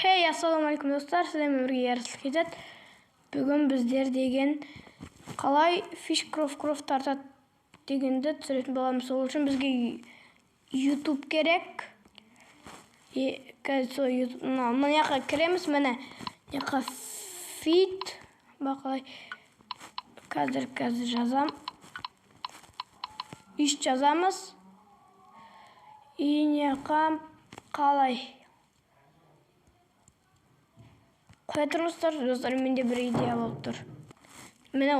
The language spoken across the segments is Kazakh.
Хей, ассалаумағалейкум, достар! Сіздермен бірге Ерасыл KZ. Бүгін біздер деген қалай Fish Croft Croft тартады дегенді түсіретін боламыз. Сол үшін бізге YouTube керек. Қазір сол YouTube мына жаққа кіреміз, міне. Мына жаққа feed ба, қалай? Қазір жазам. Үш жазамыз. И мына жаққа қалай? Қоя тұрыңыздар, достар, менде бір идея болып тұр. Міне,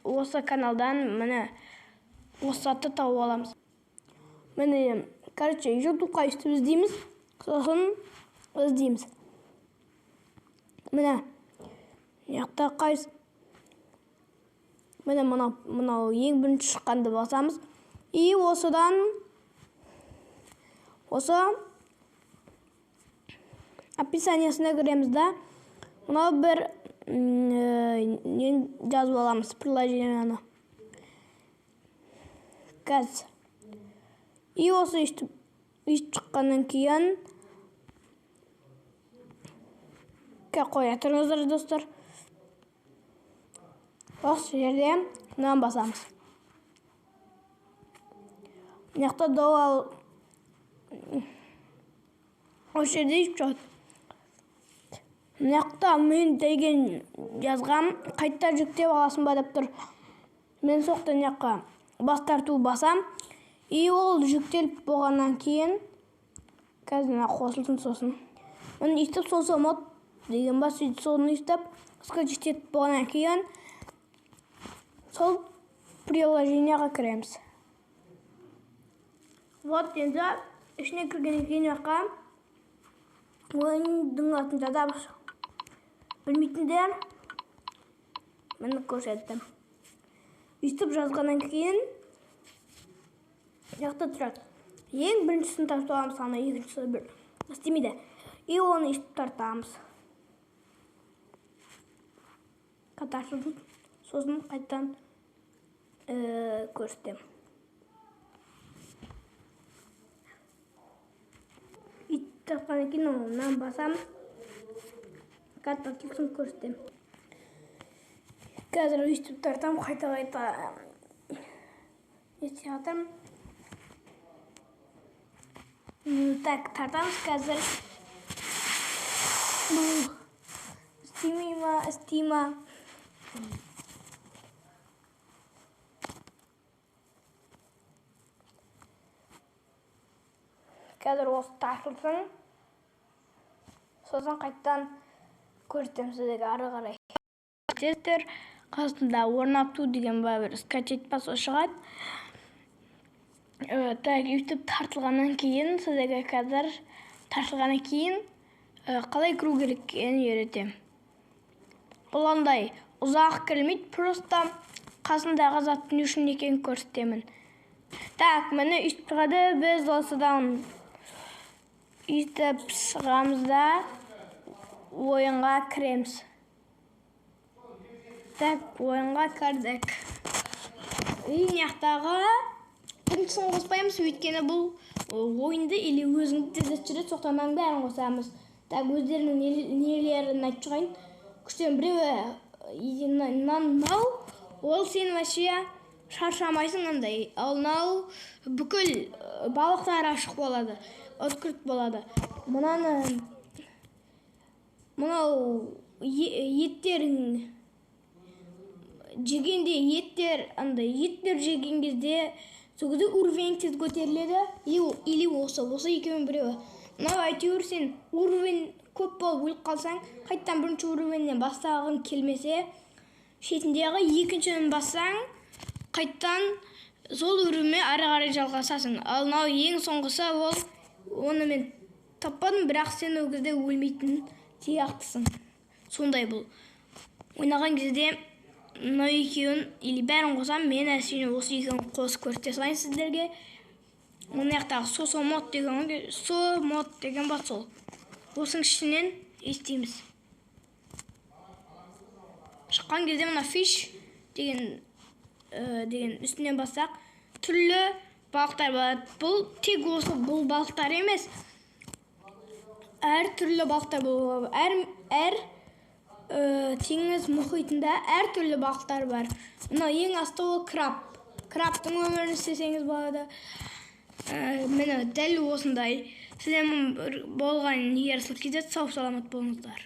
осы каналдан міне осы затты тауып аламыз. Міне, короче, YouTube-қа өйстіп іздейміз, сосын іздейміз. Міне, мына жақта қайсы? Міне, мынау ең бірінші шыққанды басамыз. И осыдан осы описаниясына кіреміз да. Мынау бір нені жазып аламыз, приложениені. Қазір. И осы өйстіп шыққаннан кейін қоя тұрыңыздар, достар. Осы жерде мынаны басамыз. Мына жақта дауал осы жерде өйстіп шығады. Мына жақта мен деген жазғам, қайта жүктеп аласың ба деп тұр. Мен соқты мына жаққа бас тарту басам. И ол жүктеліп болғаннан кейін қазір мына қосылсын сосын. Міне, өйстіп сосы мод деген ба, сөйтіп соны өйстіп скачать етіп болғаннан кейін сол приложениеға кіреміз. Вот енді ішіне кіргеннен кейін жаққа ойындың атын жазамыз. Білмейтіндер міне көрсеттім. Өйстіп жазғаннан кейін жақта тұрады. Ең біріншісін тартып аламыз, ана екіншісі бір істемейді. И оны өйстіп тартамыз. Тартып, сосын қайтадан көрсетемін. Өйтіп тартқаннан кейін мынаны басамыз. Тартылсын көрсетемін. Қазір өйстіп тартамын, қайта-қайта не істеп жатырмын. Так, тартамыз қазір. Бұл істемей ма, істей ма? Қазір осы тартылсын. Сосын қайтадан көрсетемін сіздерге ары қарай. Тестер қасында орнату деген ба бір скачать па, сол шығады. Так, өйтіп тартылғаннан кейін сіздерге қазір тартылғаннан кейін қалай кіру керек екенін үйретемін. Бұл андай ұзақ кірмейді, просто қасындағы заттың не үшін екенін көрсетемін. Так, міне өйтіп шығады, біз осыдан өйтіп шығамыз да ойынға кіреміз. Так, ойынға кірдік. И мына жақтағы біріншісін қоспаймыз, өйткені бұл ойынды или өзіңді тездетіп жүреді, сондықтан мынаның бәрін қосамыз. Так, өздерінің нелерін айтып шығайын. Күштен біреуі мынау, ол сен вообще шаршамайсың андай. Ал мынау бүкіл балықтар ашық болады, открыт болады. Мынаны мынау еттерің жегенде, еттер андай, еттер жеген кезде сол кезде уровень тез көтеріледі. Или осы екеуінің біреуі. Мынау әйтеуір сен уровень көп болып өліп қалсаң, қайтадан бірінші уровеньнен бастағың келмесе, шетіндегі екіншіні бассаң, қайтадан сол уровеньмен ары қарай жалғасасың. Ал мынау ең соңғысы, ол оны мен таппадым, бірақ сен ол кезде өлмейтін сияқтысың. Сондай бұл. Ойнаған кезде мынау екеуін или бәрін қосам, мен әсіресе осы екеуін қосып көрсете салайын сіздерге. Мына жақтағы сосо мод деген, со мод деген бар, сол. Осының ішінен естиміз. Шыққан кезде мына фиш деген үстінен бассақ, түрлі балықтар болады. Бұл тек осы бұл балықтар емес. Әртүрлі балықтар болуға, әр теңіз мұхитында әртүрлі балықтар бар. Мынау ең асты, ол краб. Крабтың өмірін істесеңіз болады. Міне, дәл осындай. Сіздермен болған Ерасыл KZ. Сау саламат болыңыздар.